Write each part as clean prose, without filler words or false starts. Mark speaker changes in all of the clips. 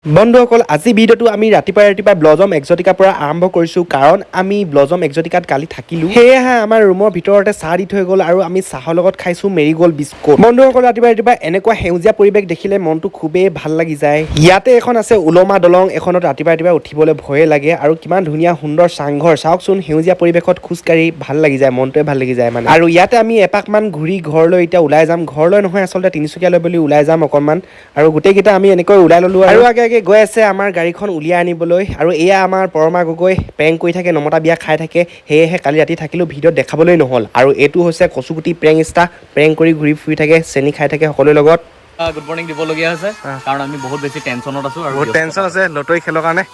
Speaker 1: বন্ধুসকল, আজি ভিডিঅ'টো আমি ৰাতিপুৱাই ৰাতিপুৱাই ব্লজম এক্সটিকাৰ পৰা আৰম্ভ কৰিছোঁ, কাৰণ আমি ব্লজম এক্সটিকাত কালি থাকিলোঁ। সেয়েহে আমাৰ ৰুমৰ ভিতৰতে চাহ দি থৈ গ'ল আৰু আমি চাহৰ লগত খাইছোঁ মেৰিগ'ল্ড বিস্কুট। বন্ধুসকল, ৰাতিপুৱা ৰাতিপুৱা এনেকুৱা সেউজীয়া পৰিৱেশ দেখিলে মনটো খুবেই ভাল লাগি যায়। ইয়াতে এখন আছে ওলমা দলং, এখনত ৰাতিপুৱা ৰাতিপুৱা উঠিবলৈ ভয়ে লাগে। আৰু কিমান ধুনীয়া সুন্দৰ চাংঘৰ চাওকচোন। সেউজীয়া পৰিৱেশত খোজকাঢ়ি ভাল লাগি যায়, মনটোৱে ভাল লাগি যায় মানে। আৰু ইয়াতে আমি এপাকমান ঘূৰি ঘৰলৈ এতিয়া ওলাই যাম। ঘৰলৈ নহয়, আচলতে তিনিচুকীয়ালৈ বুলি ওলাই যাম অকণমান। আৰু গোটেইকেইটা আমি এনেকৈ ওলাই ল'লোঁ আৰু আগে আগে গৈ আছে আমাৰ গাড়ীখন উলিয়াই আনিবলৈ। আৰু এয়া আমাৰ পৰমা গগৈ, প্ৰেংক কৰি থাকে, নমতা বিয়া খাই থাকে। সেয়েহে কালি ৰাতি থাকিলোঁ, ভিডিঅ'ত দেখাবলৈ নহ'ল। আৰু এইটো হৈছে কচুগুটি প্ৰেংক ষ্টাৰ, প্ৰেংক কৰি ঘূৰি ফুৰি থাকে, চেনি খাই থাকে সকলোৰে লগত।
Speaker 2: গুড মৰ্ণিং দিবলগীয়া হৈছে, কাৰণ আমি বহুত বেছি টেনশ্যনত আছো আৰু
Speaker 3: বহুত টেনশ্যন আছে লটৰী খেলৰ কাৰণে।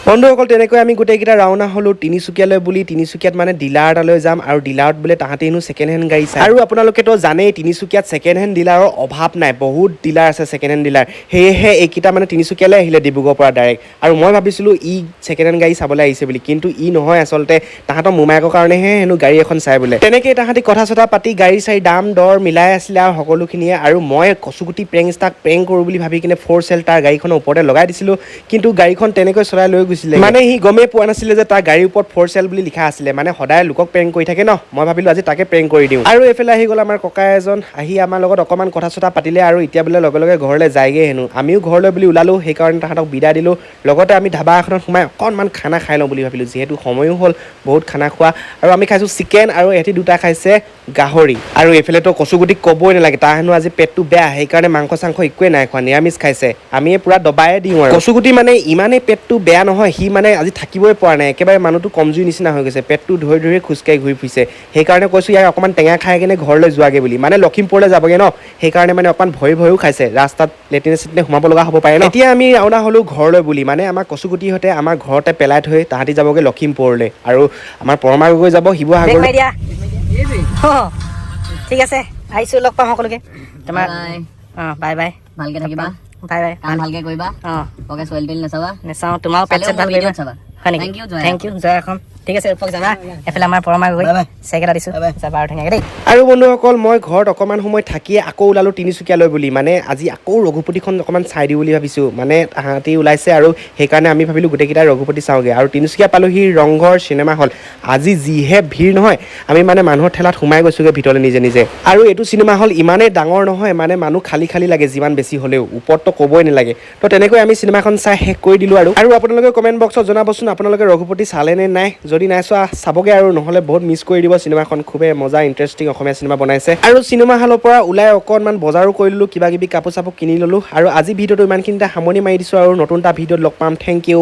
Speaker 1: বন্ধুসকল, তেনেকৈ আমি গোটেইকেইটা ৰাওনা হ'লোঁ তিনিচুকীয়ালৈ বুলি। তিনিচুকীয়াত মানে ডিলাৰ এটালৈ যাম আৰু ডিলাৰত বোলে তাহাঁতি হেনো ছেকেণ্ড হেণ্ড গাড়ী চায়। আৰু আপোনালোকেতো জানেই, তিনিচুকীয়াত ছেকেণ্ড হেণ্ড ডিলাৰৰ অভাৱ নাই, বহুত ডিলাৰ আছে ছেকেণ্ড হেণ্ড ডিলাৰ। সেয়েহে এইকেইটা মানে তিনিচুকীয়ালৈ আহিলে ডিব্ৰুগড়ৰ পৰা ডাইৰেক্ট। আৰু মই ভাবিছিলোঁ ই ছেকেণ্ড হেণ্ড গাড়ী চাবলৈ আহিছে বুলি, কিন্তু ই নহয়, আচলতে তাহাঁতৰ মোমায়েকৰ কাৰণেহে হেনো গাড়ী এখন চাই বোলে। তেনেকেই তাহাঁতি কথা চথা পাতি গাড়ী চাড়ী দাম দৰ মিলাই আছিলে আৰু সকলোখিনিয়ে। আৰু মই কচুগুটি প্ৰেংক ষ্টাক প্ৰেংক কৰোঁ বুলি ভাবি কিনে ফ'ৰ চেল তাৰ গাড়ীখনৰ ওপৰতে লগাই দিছিলোঁ, কিন্তু গাড়ীখন তেনেকৈ চলাই লৈ গৈছিলে। মানে সি গমেই পোৱা নাছিলে যে তাৰ গাড়ীৰ ওপৰত ফ'ৰ চেল বুলি লিখা আছিলে। মানে সদায় লোকক প্ৰেংক কৰি থাকে ন, মই ভাবিলোঁ আজি তাকে প্ৰেংক কৰি দিওঁ। আৰু এইফালে আহি গ'ল আমাৰ ককাই এজন, আহি আমাৰ লগত অকণমান কথা চথা পাতিলে আৰু এতিয়া বোলে লগে লগে ঘৰলৈ যায়গৈ হেনো। আমিও ঘৰলৈ বুলি ওলালোঁ, সেইকাৰণে তাহাঁতক বিদায় দিলোঁ। লগতে আমি ধাবা এখনত সোমাই অকণমান খানা খাই লওঁ বুলি ভাবিলোঁ, যিহেতু সময়ো হ'ল বহুত খানা খোৱা। আৰু আমি খাইছোঁ চিকেন আৰু এহেঁতি দুটা খাইছে গাহৰি। আৰু এইফালেতো কচুগুটিক ক'বই নালাগে, তাৰ হেনো আজি পেটটো বেয়া, সেইকাৰণে মাংস চাংস একোৱে নাই খোৱা, নিৰামিষ খাইছে। আমি পূৰা দবায়ে দিওঁ। আৰু কচুগুটি মানে ইমানেই পেটটো বেয়া নহয়, সি মানে আজি থাকিবই পৰা নাই, একেবাৰে মানুহটো কমজুৰি নিচিনা হৈ গৈছে, পেটটো ধৰি ধৰি খোজকাঢ়ি ঘূৰি ফুৰিছে। সেইকাৰণে কৈছোঁ ইয়াক অকণমান টেঙা খাই কিনে ঘৰলৈ যোৱাগৈ বুলি। মানে লখিমপুৰলৈ যাবগৈ ন, সেইকাৰণে মানে অকণমান ভয় ভয়ো খাইছে, ৰাস্তাত লেটিনে চেটিনে সোমাব লগা হ'ব পাৰে ন। এতিয়া আমি ৰাওনা হ'লোঁ ঘৰলৈ বুলি। মানে আমাৰ কচুগুটিহঁতে আমাৰ ঘৰতে পেলাই থৈ তাহাঁতি যাবগৈ লখিমপুৰলৈ আৰু আমাৰ পৰমা গগৈ যাব
Speaker 4: ব্ৰেক
Speaker 1: শিৱসাগৰলৈ।
Speaker 4: মাৰি দিয়া। অ, ঠিক আছে, আহিছো, লগ পাম সকলোকে তোমাৰ।
Speaker 5: বাই।
Speaker 4: অঁ, বাই বাই।
Speaker 5: ভালকে থাকিবা।
Speaker 4: Bye bye.
Speaker 5: কাম ভালকে কৰিবা।
Speaker 4: অঁ।
Speaker 5: ওকে, ছোৱালী তোৱালী নাচাবা।
Speaker 4: নেচাওঁ, তোমাৰো পেট চেট
Speaker 5: চালেও
Speaker 4: ভাল
Speaker 5: মোৰ
Speaker 4: কৰিবা।
Speaker 5: ভিডিঅ'ত চাবা।
Speaker 4: হয় নেকি?
Speaker 5: Thank you, Jaya.
Speaker 4: Thank U জয় অসম। ঠিক আছে ৰূপক, যাবা। এফালে আমাৰ পৰমা গগৈ।
Speaker 5: Bye bye.
Speaker 4: Check এটা দিছোঁ, যাবা আৰু ধুনীয়াকৈ দেই।
Speaker 1: আৰু বন্ধুসকল, মই ঘৰত অকণমান সময় থাকিয়ে আকৌ ওলালোঁ তিনিচুকীয়ালৈ বুলি। মানে আজি আকৌ ৰঘুপতিখন অকণমান চাই দিওঁ বুলি ভাবিছোঁ। মানে তাহাঁতি ওলাইছে আৰু সেইকাৰণে আমি ভাবিলোঁ গোটেইকেইটাই ৰঘুপতি চাওঁগৈ। আৰু তিনিচুকীয়া পালোহি ৰংঘৰ চিনেমা হল। আজি যিহে ভিৰ নহয়, আমি মানে মানুহৰ ঠেলাত সোমাই গৈছোগৈ ভিতৰলৈ নিজে নিজে। আৰু এইটো চিনেমা হল ইমানেই ডাঙৰ নহয়, মানে মানুহ খালী খালী লাগে যিমান বেছি হ'লেও, ওপৰততো ক'বই নালাগে। তো তেনেকৈ আমি চিনেমাখন চাই শেষ কৰি দিলোঁ। আৰু আপোনালোকে কমেণ্ট বক্সত জনাবচোন, আপোনালোকে ৰঘুপতি চালে নে নাই? যদি নাই চোৱা, চাবগৈ আৰু, নহ'লে বহুত মিছ কৰি দিব চিনেমাখন। খুবেই মজা, ইণ্টাৰেষ্টিং অসমীয়া চিনেমা বনাইছে। আৰু চিনেমা হলৰ পৰা ওলাই অকণমান বজাৰো কৰি ল'লোঁ, কিবা কিবি কাপোৰ চাপোৰ কিনি ল'লোঁ। আৰু আজি ভিডিঅ'টো ইমানখিনিতে সামৰণি মাৰি দিছোঁ আৰু নতুন এটা ভিডিঅ'ত লগ পাম। Thank U.